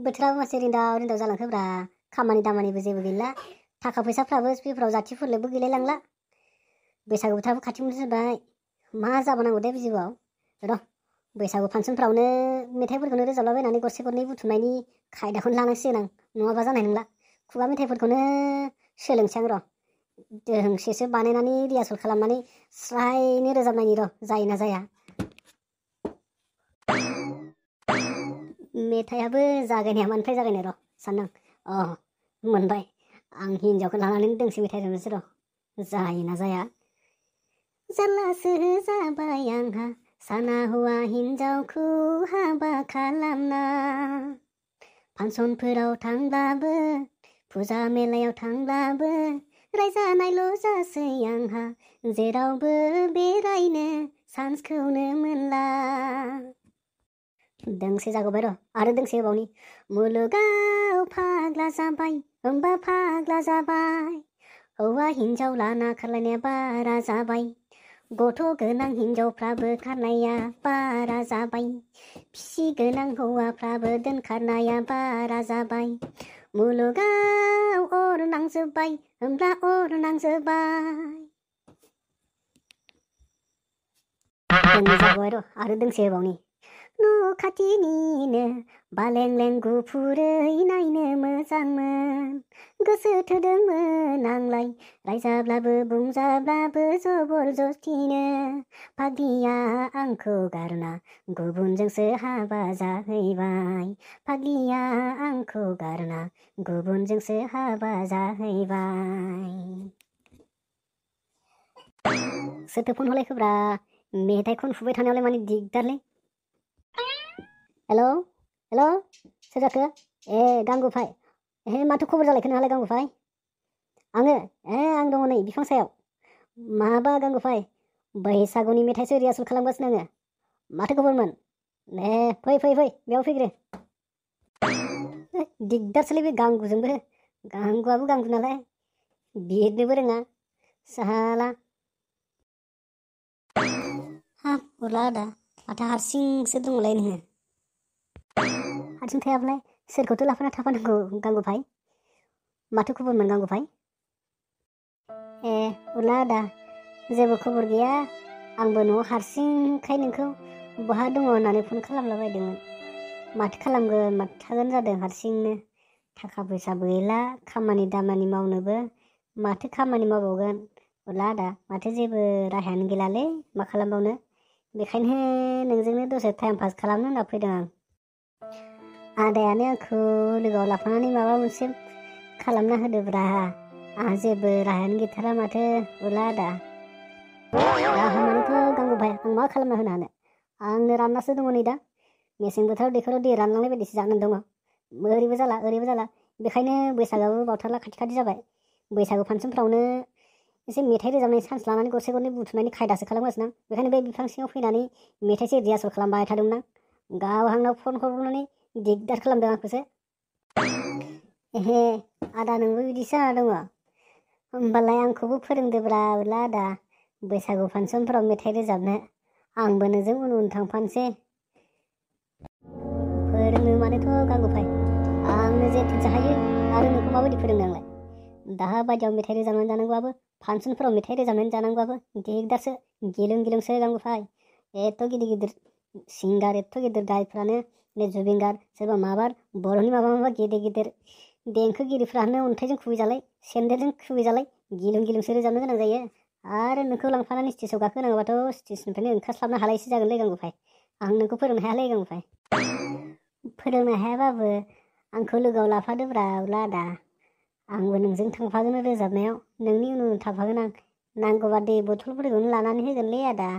बोथोराबो मासे रिन्दाव जालांखोब्रा खामानि दामानिबो जेबो गैला थाखा फैसाफ्राबो बेफोराव जाथिफोरलेबो गैलायलांला बैसागु बोथोराबो खाथि मोनफैबाय मा जाबावनांगौ दे बिजिआव र' बैसागु फांसनफ्रावनो मेथाइफोरखौनो रोजाबलाबायनानै गरसे गरनै बुथुमनायनि खायदाखौनो लानांसिगोन आं नङाबा जानाय नंला खुगा मेथाइफोरखौनो सोलोंसै आं र' दोंसेसो बानायनानै रिहार्सेल खालामनानै स्रायनो रोजाबनायनि र' जायोना जाया मेथाइयाबो जागायनाया मानिफ्राय जागायनो र' सानदों मोनबाय आं हिन्जावखौ लानानै दोंसे मेथाइ रोजाबनोसै र' जायोना जाया जारलासो जाबाय आंहा साना हौवा हिन्जावखौ हाबा खालामना फांसनफोराव थांब्लाबो फुजा मेलायाव थांब्लाबो रायजानायल' जासै आंहा जेरावबो बेरायनो चान्सखौनो मोनला दोंसे जागौबाय र' आरो दोंसे होबावनि मुलुगाव फाग्ला जाबाय होमबा फाग्ला जाबाय हौवा हिन्जाव लाना खारलायनाया बारा जाबाय गथ' गोनां हिन्जावफ्राबो खारनाया बारा जाबाय फिसि गोनां हौवाफ्राबो दोनखारनाया बारा जाबाय मुलुगाव अर नांजोब्बाय होमब्ला अर नांजोब्बाय जागौबाय र' आरो दोंसे होबावनि न' खाथिनिनो बालेंलें गुफुरै नायनो मोजांमोन गोसो थोदोंमोन आंलाय रायजाब्लाबो बुंजाब्लाबो जबरदस्तिनो फाग्लिया आंखौ गारना गुबुनजोंसो हाबा जाहैबाय फाग्लिया आंखौ गारना गुबुनजोंसो हाबा जाहैबाय सोरथो फन हलायखोब्रा मेथाइ खनफुबाय थानायावलाय माने दिगदारलै हेलो सोर जाखो गांगुफाय माथो खबर जालायखो नोंहालाय गांगुफाय आङो आं दङ नै बिफां सायाव माबा गांगुफाय बैसागुनि मेथाइसो रिहार्सेल खालामगासिनो आङो माथो खबरमोन फै बेयाव फैग्रो दिगदारसोलै बे गांगुजोंबो गांगुआबो गांगु नालाय बिरनोबो रोङा साला हाब उरला आदा माथो हारसिंसो दङलाय नोङो हारसिं थायाब्लालाय सोरखौथो लाफाना थाफानांगौ गांगुफाय माथो खबरमोन गांगुफाय उरला आदा जेबो खबर गैया आंबो न'आव हारसिंखाय नोंखौ बहा दङ होननानै फन खालामलाबायदोंमोन माथो खालामगोन माथो थागोन जादों हारसिंनो थाखा फैसाबो गैला खामानि दामानि मावनोबो माथो खामानि मावबावगोन उरला आदा माथो जेबो राहायानो गैलालै मा खालामबावनो बेखायनो नोंजोंनो दसे टाइम पास खालामनो होनना फैदों आं आदायानो आंखौ लोगोआव लाफानानै माबा मोनसे खालामना होदोब्रा आंहा जेबो राहायानो गैथारा माथो उरला आदा राहा मानेथ' गांगुबाय आं मा खालामना होनो हानो आंनो राननासो दङ नै दा मेसें बोथोराव दैखराव दै रानलांनाय बायदिसो जानानै दङ ओरैबो जाला बेखायनो बैसागआबो बावथारला खाथि जाबाय बैसागु फांसनफ्रावनो एसे मेथाइ रोजाबनाय चान्स लानानै गरसे गरनै बुथुमनायनि खायदासो खालामगासिनो आं बेखायनो बे बिफां सिङाव फैनानै मेथाइसो रिहार्सेल खालामबाय थादोंमोन आं गावहांनाव फन हरनानै दिगदार खालामदों आंखौसो आदा नोंबो बिदिसो जाना दङ होमबालाय आंखौबो फोरोंदोब्रा उरला आदा बैसागु फांसनफोराव मेथाइ रोजाबनो आंबो नोंजों उन थांफानोसै फोरोंनो मानोथ' गांगुफाय आंनो जेथोसो हायो आरो नोंखौ माबायदि फोरोंनो आंलाय दा बायदियाव मेथाइ रोजाबनानै जानांगौआबो फांसनफोराव मेथाइ रोजाबनानै जानांगौआबो दिगदारसो गिलुंसो गांगुफाय एथ' गिदिर सिंगार एथ' गिदिर गायफ्रानो जुबिन गार्ग सोरबा माबार बर'नि माबा गिदिर देंखोगिरिफ्रानो अन्थाइजों खुबैजालाय सेन्देलजों खुबैजालाय गिलुंसो रोजाबनो गोनां जायो आरो नोंखौ लांफानानै स्टेजाव गाखोनांगौबाथ' स्टेजनिफ्रायनो ओंखारस्लाबनो हालायसो जागोनलै गांगुफाय आं नोंखौ फोरोंनो हायालै गांगुफाय फोरोंनो हायाबाबो आंखौ लोगोआव लाफादोब्रा उरला आदा आंबो नोंजों थांफागोन रोजाबनायाव नोंनि उन थाफागोन आं नांगौबा दै बथलफोरखौनो लानानै होगोनलै आदा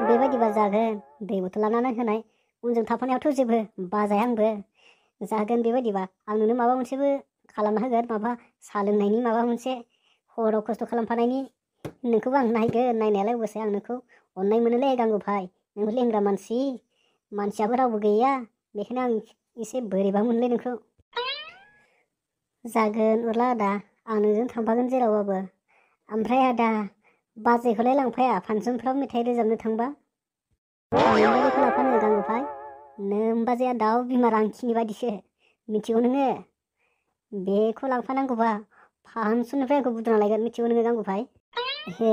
बेबायदिबा जागोन दै बथल लानानै होनाय उनजों थाफानायावथ' जेबो बाजाया आंबो जागोन बेबायदिबा आं नोंनो माबा मोनसेबो खालामना होगोन माबा साहा लोंनायनि माबा मोनसे हराव खस्थ' खालामफानायनि नोंखौबो आं नायगोन नायनायालाय अबसे आं नोंखौ अननाय मोनोलै गांगुफाय नोंबो लेंग्रा मानसियाबो रावबो गैया बेखायनो आं एसे बोरैबा मोनलै नोंखौ जागोन उरला आदा आं नोंजों थांफागोन जेरावबाबो ओमफ्राय आदा बाजैखौलाय लांफाया फांसनफ्राव मेथाइ रोजाबनो थांबा नोंबायदिखौ लाफानो गांगुफाय नों बाजैया दाउ बिमा रांखिनि बायदिसो मिथिगौ नोङो बेखौ लांफानांगौबा फाहामसालिनिफ्राय आंखौ बुद्रुना लायगोन मिथिगौ नोङो गांगुफाय हे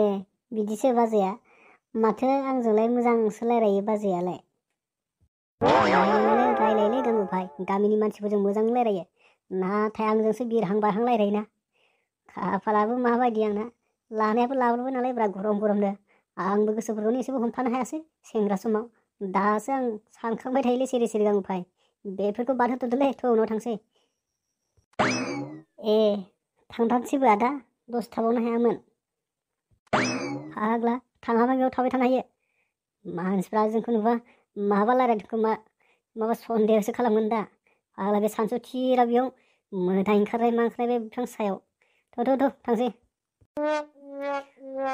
बिदिसो बाजैया माथो आंजोंलाय मोजांसो रायलायो बाजैयालाय रायलायलै गांगुफाय गामिनि मानसिफोरजों मोजां रायलायो नाथाय आंजोंसो बिरहां बारहां रायलायोना खाफालाबो माबायदि आंना लानायाबो लाबोबाय नालाय ब्रा गरम गरमनो आंबो गोसोफोरखौनो एसेबो हमथानो हायासै सेंग्रा समाव दासो आं सानखांबाय थायोलै सिरि सिरि गांगुफाय बेफोरखौ बाद होथ'दोलै थ' उनाव थांसै ए थांथारसैबो आदा दसे थाबावनो हायामोन फाग्ला थाङाबा बेयाव थाबाय थानो हायो मानसिफ्रा जोंखौ नुबा माबा रायलायदों खोमा माबा सन्देहसो खालामगोन दा फाग्ला बे सानसुथिरा बेयाव मोदाय ओंखारनाय मा ओंखारनाय बे बिफां सायाव थ' थांसै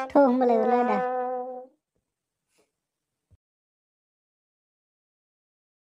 थ' होमबालाय अरला आदा